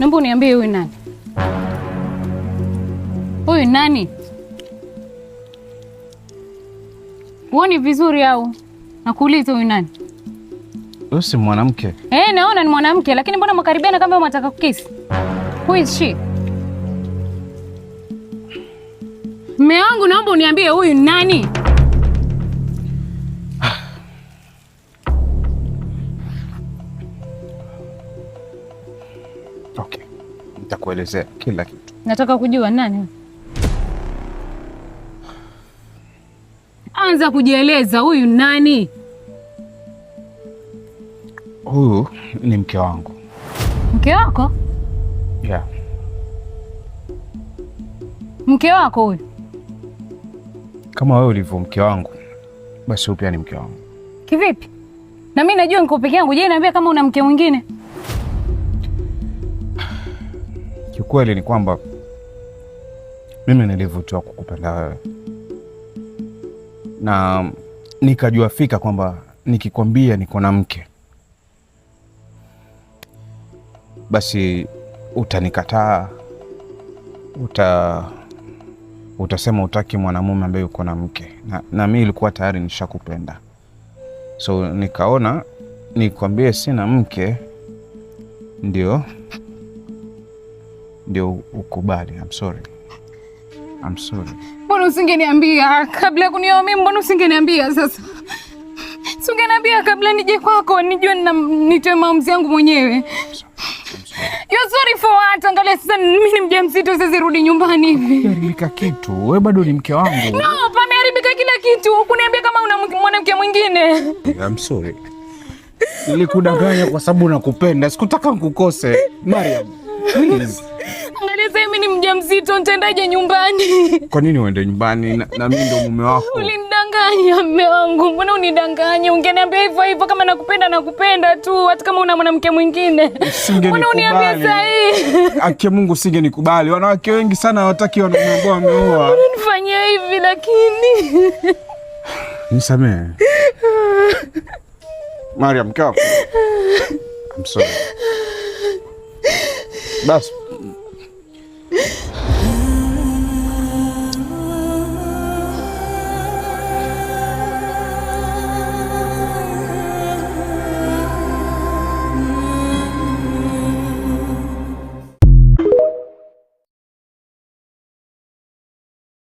Naomba uniambie huyu nani? Huyu nani? Huoni vizuri au? Nakuuliza huyu nani? Huyu si mwanamke. Eh, naona ni mwanamke lakini mbona mkaribiana kama mnataka kukisi? Who is she? Mume wangu, naomba uniambie huyu nani? Okay. Nitakuelezea kila kitu. Nataka kujua nani. Anza kujieleza, huyu nani? Huyu ni mke wangu. Mke wako? Yeah. Mke wako huyu? Kama wewe ulivyo mke wangu, basi huyu pia ni mke wangu. Kivipi? Na mimi najua niko peke yangu. Je, niambia kama una mke mwingine? Kiukweli ni kwamba mimi nilivutiwa kukupenda wewe na nikajua fika kwamba nikikwambia niko na mke basi utanikataa, utasema utaki mwanamume ambaye yuko na mke, na mimi ilikuwa tayari nishakupenda, so nikaona nikwambie sina mke ndio ukubali. I'm sorry. I'm sorry. Mbona usingeniambia kabla ya kunioa mimi? Mbona usingeniambia sasa? Usingeniambia kabla nije kwako nijue nitoe maamuzi yangu mwenyewe. You're sorry for what? Angalia sasa mimi ni mjamzito, sasa rudi nyumbani hivi. Haribika kitu. Wewe bado ni mke wangu. No, pameharibika kila kitu. Hukuniambia kama una mwanamke mwingine. I'm sorry. Nilikudanganya kwa sababu nakupenda. Sikutaka nikukose. Mariam, please. Angalia sasa mimi ni mjamzito, nitaendaje nyumbani? Kwa nini uende nyumbani na mimi ndo mume wako? Ulinidanganya mume wangu. Mbona unidanganya? Ungeniambia hivyo hivyo kama nakupenda nakupenda tu, hata kama una mwanamke mwingine. Mbona uniambia sasa hivi? Haki Mungu usingenikubali. Wanawake wengi sana hawataki wanaume ambao wameoa. Unanifanyia hivi lakini. Nisamehe. Mariam, mke wako. I'm sorry. Basi.